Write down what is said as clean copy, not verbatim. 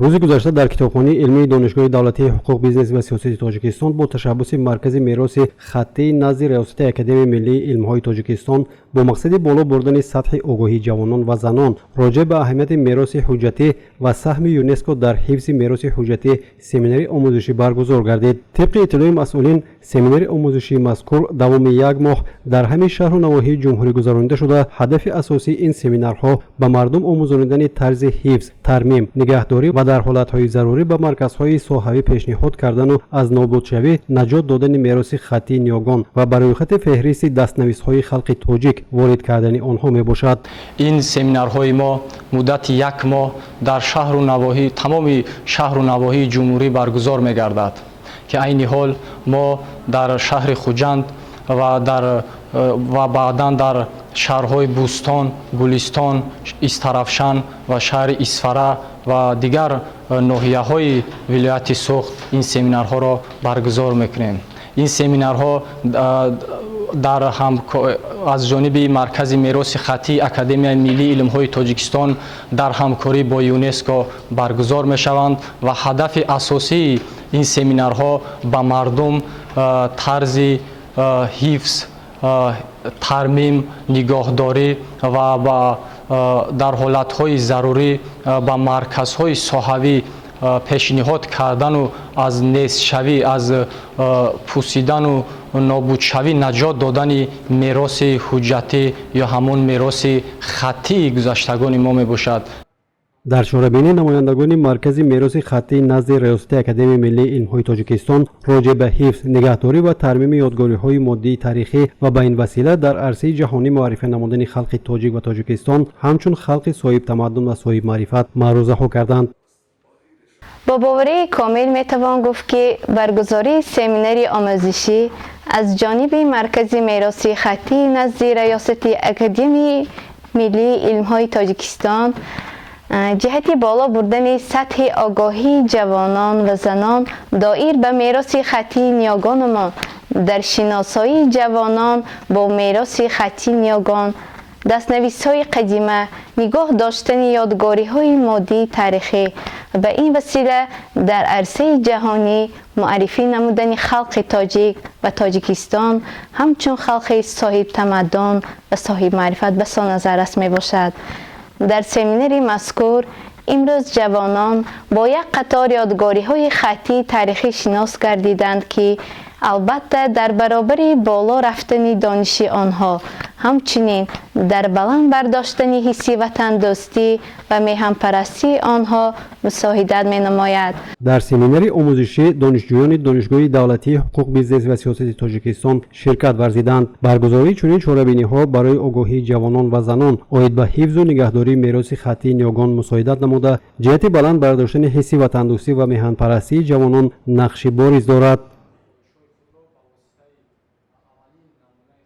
Рӯзи гузашта дар китобхонаи илмии Донишгоҳи давлатии ҳуқуқ, бизнес ва сиёсати Тоҷикистон бо ташаббуси Маркази мероси хаттии назди Риёсати Академияи миллии илмҳои Тоҷикистон бо мақсади боло бурдани сатҳи огоҳии ҷавонон ва занон роҷеъ ба аҳамияти мероси ҳуҷҷатӣ ва саҳми ЮНЕСКО дар ҳифзи мероси ҳуҷҷатӣ семинари омӯзишӣ баргузор гардид. Тибқи иттилои масъулин, семинари омӯзишии мазкур давоми як моҳ дар ҳамин шаҳру навоҳии ҷумҳурӣ гузаронида шуда, ҳадафи асосии ин семинарҳо ба мардум омӯзонидани тарзи ҳифз, тармим, нигаҳдорӣ ва дар ҳолатҳои зарурӣ ба марказҳои соҳавӣ пешниҳод кардану аз нобудшавӣ наҷот додани мероси хаттии ниёгон ва ба рӯйхати феҳристи дастнависҳои халқи тоҷик ворид кардани онҳо мебошад. Ин семинарҳои мо муддати як моҳ дар шаҳру навоҳӣ, тамоми шаҳру навоҳии ҷумҳурӣ баргузор мегардад, ки айни ҳол мо дар шаҳри Хуҷанд ва баъдан дар шаҳрҳои Бӯстон, Гулистон, Истаравшан ва шаҳри Исфара ва дигар ноҳияҳои вилояти Суғд ин семинарҳоро баргузор мекунем. Ин семинарҳо аз ҷониби Маркази мероси хаттии Академияи миллии илмҳои Тоҷикистон дар ҳамкорӣ бо ЮНЕСКО баргузор мешаванд ва ҳадафи асосии ин семинарҳо ба мардум тарзи ҳифз, тармим, нигоҳдорӣ ва дар ҳолатҳои зарурӣ ба марказҳои соҳавӣ пешниҳод кардану аз нестшавӣ, аз пусидану нобудшавӣ наҷот додани мероси ҳуҷҷатӣ ё ҳамон мероси хаттии гузаштагони мо мебошад. Дар чорабинӣ намояндагони Маркази мероси хаттии назди Риёсати Академияи миллии илмҳои Тоҷикистон роҷеъ ба ҳифз, нигаҳдорӣ ва тармими ёдгориҳои моддии таърихӣ ва ба ин васила дар арсаи ҷаҳонӣ муаррифӣ намудани халқи тоҷик ва Тоҷикистон ҳамчун халқи соҳибтамаддун ва соҳибмаърифат маърузаҳо карданд. Бо боварии комил метавон гуфт, ки баргузории семинари омӯзишӣ аз ҷониби Маркази мероси хаттии назди Раёсати Академияи миллии илмҳои Тоҷикистон ҷиҳати боло бурдани сатҳи огоҳии ҷавонон ва занон доир ба мероси хаттии ниёгонамон, дар шиносоии ҷавонон бо мероси хаттии ниёгон, дастнависҳои қадима, нигоҳ доштани ёдгориҳои моддии таърихӣ ва ба ин васила дар арсаи ҷаҳонӣ муаррифӣ намудани халқи тоҷик ва Тоҷикистон ҳамчун халқи соҳибтамаддун ва соҳибмаърифат басо назаррас мебошад. Дар семинари мазкур имрӯз ҷавонон бо як қатор ёдгориҳои хаттии таърихӣ шинос гардиданд, ки албатта дар баробари боло рафтани дониши онҳо, ҳамчунин дар баланд бардоштани ҳисси ватандӯстӣ ва меҳанпарастии онҳо мусоидат менамояд. Дар семинари омӯзишӣ донишҷӯёни Донишгоҳи давлатии ҳуқуқ, бизнес ва сиёсати Тоҷикистон ширкат варзиданд. Баргузории чунин чорабиниҳо барои огоҳии ҷавонон ва занон оид ба ҳифзу нигаҳдории мероси хаттии ниёгон мусоидат намуда, ҷиҳати баланд бардоштани ҳисси ватандӯстӣ ва меҳанпарастии ҷавонон нақши бориз дорад.